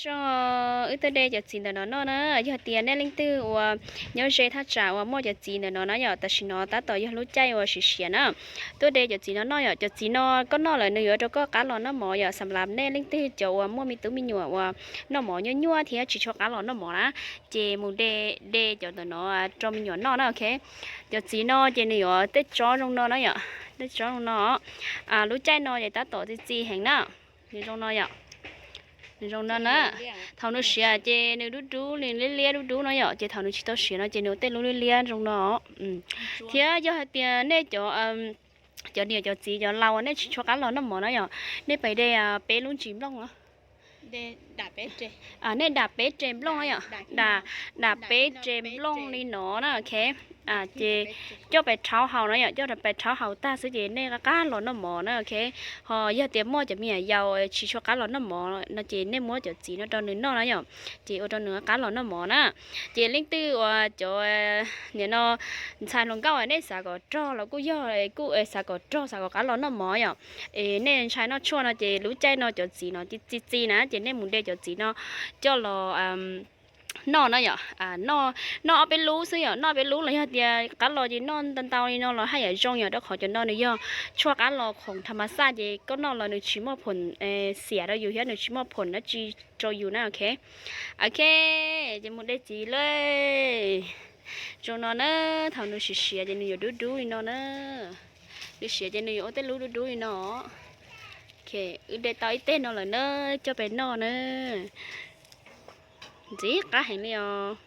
Zoo, wb tuaj de cov txiv ntawm no noj na. Yog tias nej leej twg uas nyob ze thaj tsam uas muaj cov txiv ntawm no na yom, tam sim no tab tom yog lub caij uas siav siav na, tuaj de cov txiv no noj yom. Cov txiv no koj noj lawm nws yuav rau koj qab los noj mov yom. Xam las nej leej twg cov uas muaj me tub me nyuam uas noj mov nyuaj nyuaj thiab tsis tshua qab los noj mov na, ces mus de, de cov ntawm no rau me nyuam noj na, ok. Cov txiv no ces nws yuav tej tsob zoo no na yom, tej tsob zoo no. Lub caij no ces tab tom txi txiv heev na. Nws zoo no yom, nws zoo no na. Thaum nws siav ces nws dub dub li, liab liab dub dub no yom, ces thaum nws tsis tau siav no ces nws ua tej lub liab liab zoo no. Thiab yog hais tias nej cov, cov niam cov txiv cov laus uas nej tsis tshua qab los noj mov na yom, nej pais de peb lub ntsis nplooj, nej dam peb re nplooj na yom, dam peb re nplooj li no na, ok. Ces coj pais rhaub haus no yom, coj pais rhaub haus tag xwb ces nej qab los noj mov na, ok. Ho yog tias muaj cov me nyuam yaus tsis tshua qab los noj mov no ces nej muab cov txiv no rau nws noj na yom, ces ua rau nws qab los noj mov na. Ces leej twg uas cov, nim no ntxhais hluas nkauj nej xav kom rog los kuj yog, kuj xav kom rog xav kom qab los noj mov yom, es nej ntshai noj tshuaj no ces lub caij no cov txiv no txi txiv na ces nej mus de cov txiv no coj los noj na yom. Noj ob peb lub xwb yom, noj ob peb lub los yog tias qab los ces noj ntau ntau li no los haj yam zoo yom, rau qhov cov no nws yog tshuaj qab los khoom tham mas xaj ces koj noj los nws tsis muaj phoom xiam rau yus thiab nws tsis muaj phoom dab tsi rau yus na, ok. Ok, ces mus de txiv lawm. Zoo no na, thaum nws siav siav ces nws yuav dub dub li no na. Nws siav ces nws yuav ua tej lub dub dub li no. Ok, wb de tau ib teg no lawm na, coj pais noj na. Ntxim qab heev li os.